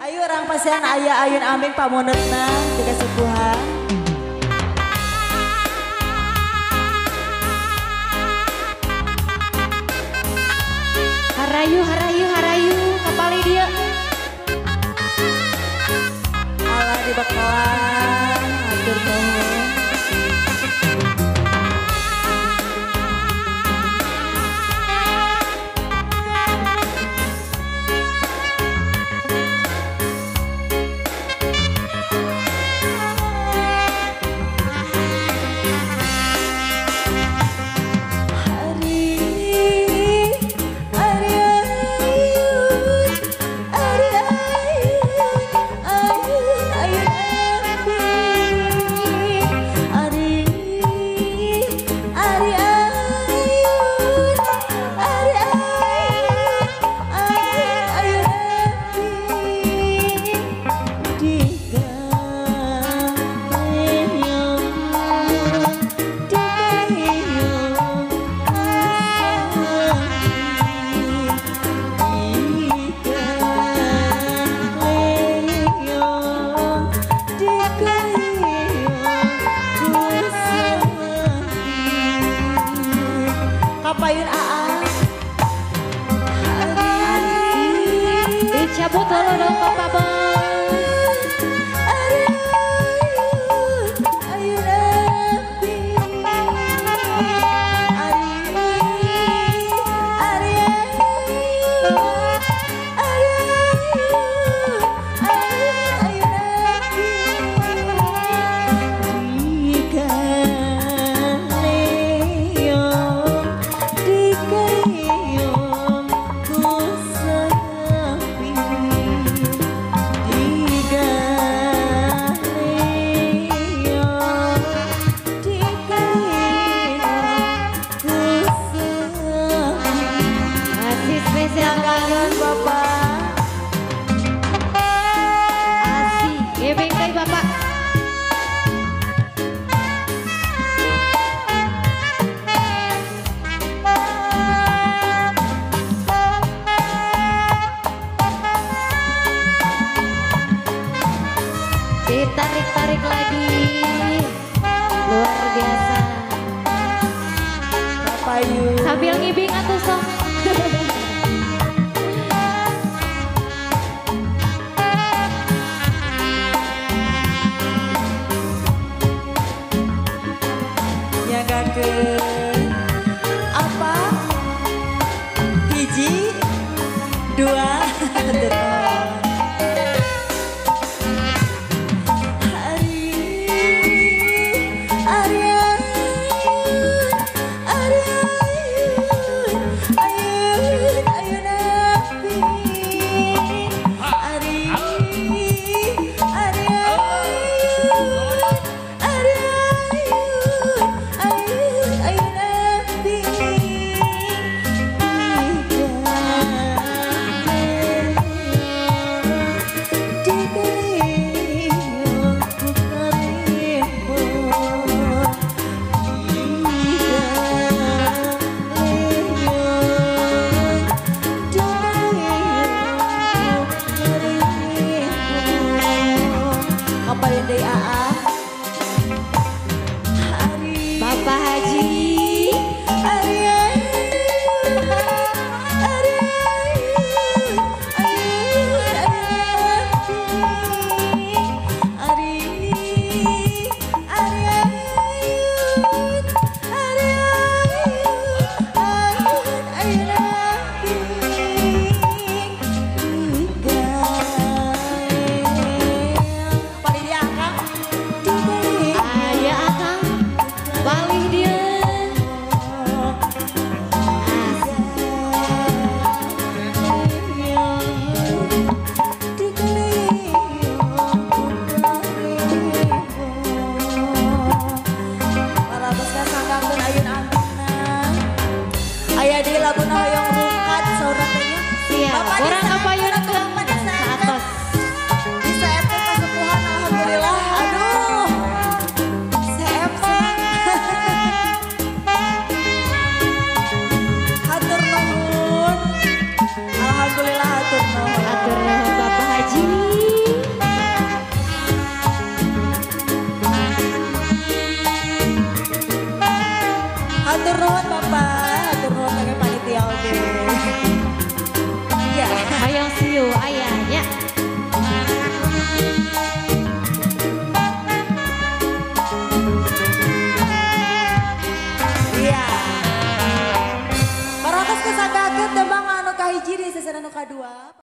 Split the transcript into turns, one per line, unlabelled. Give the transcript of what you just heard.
Ayo orang pasian aya ayun amin pamonetna dikasuguhan.
Harayu harayu harayu kapali dia.
Allah dibekalan hatur nuhun.
Dicabut dulu dong Bapak Bos. Ditarik-tarik lagi, luar biasa. Sambil ngibing atuh sok.
Nyagakeun apa? Hiji, dua, tiga.
Bapak Haji, orang apa yang atas
bisa FT kesepuhan alhamdulillah. Aduh, CF hatur nuhun. Alhamdulillah hatur nuhun.
Hatur nuhun Bapak Haji.
Hatur nuhun Bapak, hatur nuhun kangge panitia oge. Iya.
Hoyong siu aya nya.
Iya. Parantos kesanggakeun tembang anu kahiji di season anu kadua.